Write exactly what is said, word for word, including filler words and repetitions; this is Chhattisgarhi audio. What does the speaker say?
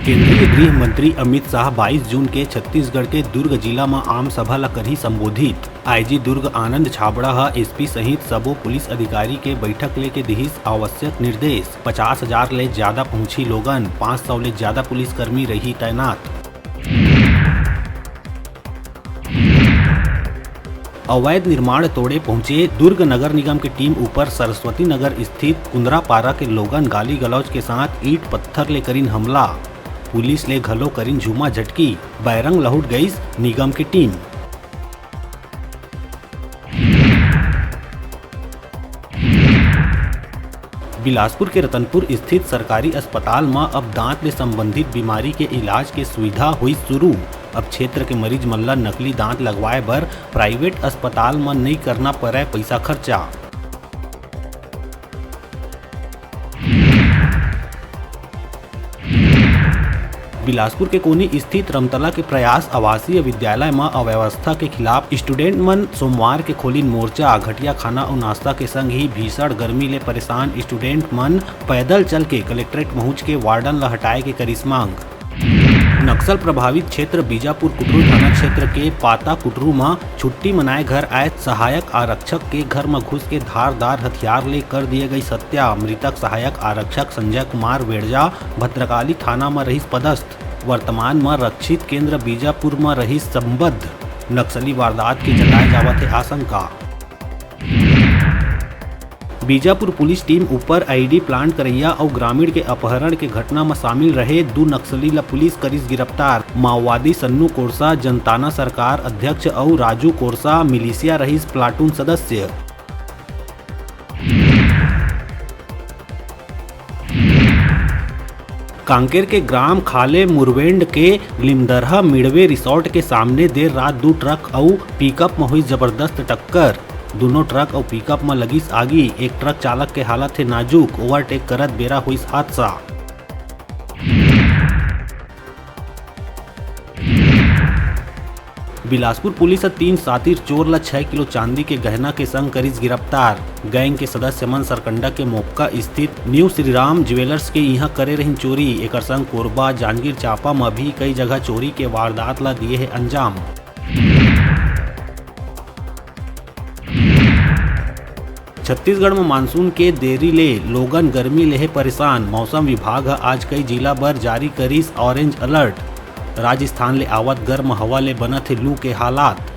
केंद्रीय गृह मंत्री अमित शाह बाईस जून के छत्तीसगढ़ के दुर्ग जिला म आम सभा ल करही संबोधित। आईजी दुर्ग आनंद छाबड़ा ह एसपी सहित सबो पुलिस अधिकारी के बैठक लेके दिहिस आवश्यक निर्देश। पचास हजार ले ज्यादा पहुंची लोगन, पाँच सौ ले ज्यादा पुलिसकर्मी रही तैनात। अवैध निर्माण तोड़े पहुंचे दुर्ग नगर निगम के टीम ऊपर सरस्वती नगर स्थित कुंदरापारा के लोगन गाली गलौज के साथ ईंट पत्थर ले करिन हमला। पुलिस ले घलो करिन झूमा झटकी, बैरंग लहुट गईस निगम के टीम। बिलासपुर के रतनपुर स्थित सरकारी अस्पताल म अब दांत ले संबंधित बीमारी के इलाज के सुविधा होइस शुरू। अब क्षेत्र के मरीज मन ल नकली दांत लगवाए बर प्राइवेट अस्पताल म नइ करना परय पइसा खर्चा। बिलासपुर के कोनी स्थित रमतला के प्रयास आवासीय विद्यालय म अव्यवस्था के खिलाफ स्टूडेंट मन सोमवार के खोलिन मोर्चा। घटिया खाना अउ नाश्ता के संग ही भीषण गर्मी ले परेशान स्टूडेंट मन पैदल चल के कलेक्ट्रेट पहुंच के वार्डन ल हटाए के करिस मांग। नक्सल प्रभावित क्षेत्र बीजापुर कुटरू थाना क्षेत्र के पाता कुटरू म छुट्टी मनाए घर आए सहायक आरक्षक के घर म घुस के धारदार हथियार ले कर दिए गई हत्या। मृतक सहायक आरक्षक संजय कुमार वेड़जा भद्रकाली थाना म रहिस पदस्थ। वर्तमान म रक्षित केंद्र बीजापुर म रहिस संबद्ध। नक्सली वारदात के जताए जावत हे आशंका। बीजापुर पुलिस टीम ऊपर आईडी प्लांट करैया अउ ग्रामीण के अपहरण के घटना म शामिल रहे दू नक्सली ल पुलिस करिस गिरफ्तार। माओवादी सन्नू कोरसा जनताना सरकार अध्यक्ष अउ राजू कोरसा मिलिशिया रहिस प्लाटून सदस्य। कांकेर के ग्राम खाले मुरवेंड के लिमदरहा मिड़वे रिसोर्ट के सामने देर रात दू ट्रक अउ पिकअप म हुई जबरदस्त टक्कर। दूनों ट्रक अउ पिकअप म लगिस आगी। एक ट्रक चालक के हालत हे नाजुक, ओवरटेक करत बेरा होइस हादसा। बिलासपुर पुलिस ह तीन सातिर चोर ल छह किलो चांदी के गहना के संग करिस गिरफ्तार। गैंग के सदस्य मन सरकंडा के मोक्का स्थित न्यू श्रीराम ज्वेलर्स के इहां करे रहिन चोरी। एकर संग कोरबा, जांजगीर चांपा म भी कई जगह चोरी के वारदात ल दिए हे अंजाम। छत्तीसगढ़ म मानसून के देरी ले लोगन गर्मी ले हे परेशान। मौसम विभाग ह आज कई जिला बर जारी करिस ऑरेंज अलर्ट। राजस्थान ले आवत गर्म हवा ले बनत हे लू के हालात।